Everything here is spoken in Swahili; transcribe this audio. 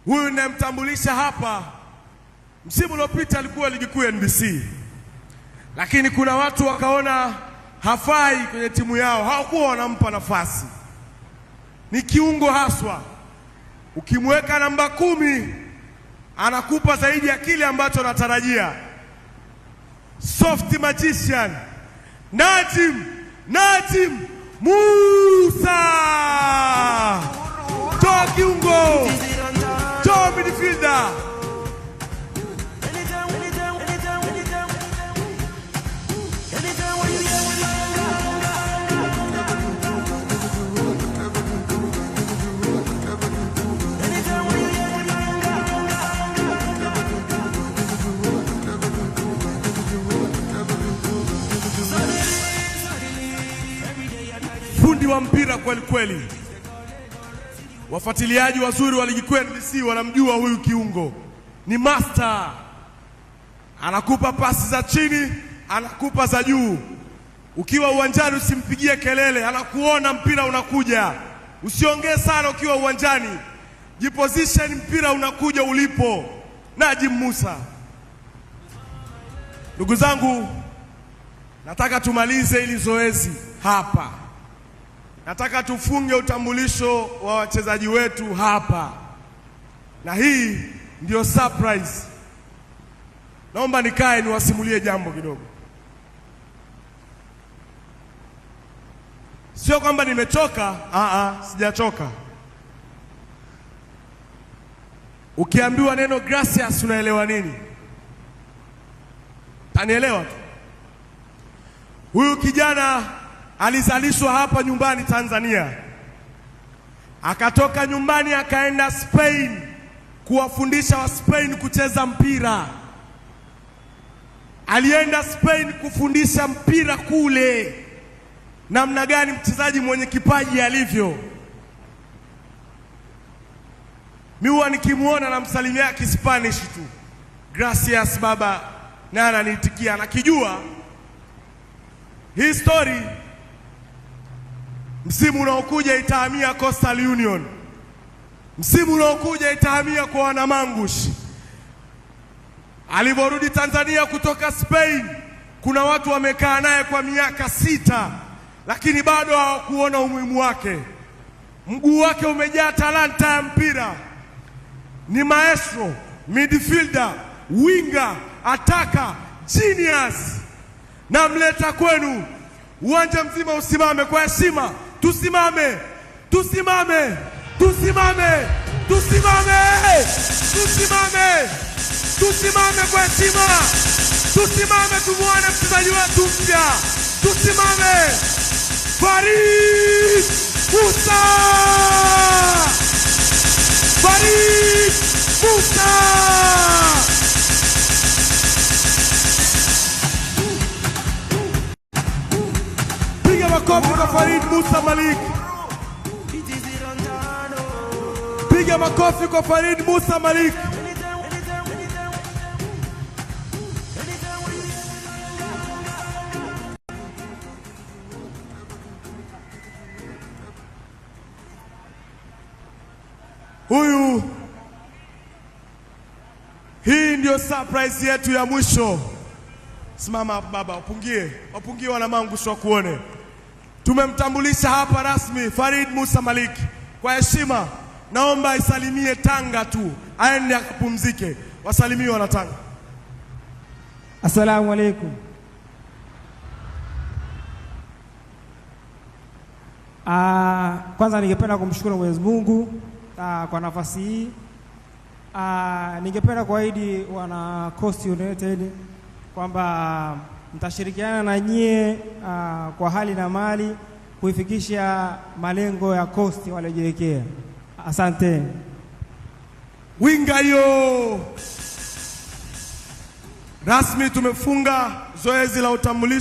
Huyu ninayemtambulisha hapa, msimu uliopita alikuwa ligi kuu ya NBC, lakini kuna watu wakaona hafai kwenye timu yao, hawakuwa wanampa nafasi. Ni kiungo haswa, ukimweka namba 10 anakupa zaidi ya kile ambacho anatarajia. Soft magician Najim Najim Musa, toa kiungo, toa midfielder. Fundi wa mpira kweli kweli. Wafuatiliaji wazuri wa ligi kuu ya NBC wanamjua huyu kiungo ni master, anakupa pasi za chini, anakupa za juu. Ukiwa uwanjani usimpigie kelele, anakuona mpira unakuja. Usiongee sana ukiwa uwanjani, jiposition, mpira unakuja ulipo. Najim Musa. Ndugu zangu, nataka tumalize hili zoezi hapa. Nataka tufunge utambulisho wa wachezaji wetu hapa, na hii ndio surprise. Naomba nikae niwasimulie jambo kidogo. Sio kwamba nimechoka, sijachoka. Ukiambiwa neno gracias unaelewa nini? Tanielewa tu. Huyu kijana alizalishwa hapa nyumbani Tanzania, akatoka nyumbani akaenda Spain kuwafundisha wa Spain kucheza mpira. Alienda Spain kufundisha mpira kule, namna gani mchezaji mwenye kipaji alivyo. Mimi huwa nikimuona namsalimia Kispanish tu, gracias baba, na ananiitikia, anakijua hii story. Msimu unaokuja itahamia Coastal Union, msimu unaokuja itahamia kwa Wanamangush. Alivyorudi Tanzania kutoka Spain, kuna watu wamekaa naye kwa miaka 6, lakini bado hawakuona umuhimu wake. Mguu wake umejaa talanta ya mpira, ni maestro, midfielder, winger, attacker, genius. Namleta kwenu, uwanja mzima usimame kwa heshima. Tusimame, tusimame, tusimame, tusimame, tusimame, tusimame kwa heshima. Tusimame tumuone mchezaji wetu mpya. Tusimame. Farid Musa, Farid Musa. Piga makofi kwa Farid Musa Malik. Piga makofi kwa Farid Musa Malik. Huyu, hii ndio surprise yetu ya mwisho. Simama hapa baba, wapungie, wapungie Wanamangush wakuone. Tumemtambulisha hapa rasmi Farid Musa Malik. Kwa heshima naomba isalimie Tanga tu, aende akapumzike. Wasalimie wana Tanga. Assalamu alaikum. Kwanza ningependa kumshukuru Mwenyezi Mungu kwa nafasi hii. Ningependa kuahidi wana Coast United kwamba mtashirikiana na nyie kwa hali na mali kuifikisha malengo ya Coast waliojiwekea. Asante. Winga hiyo. Rasmi tumefunga zoezi la utambulisho.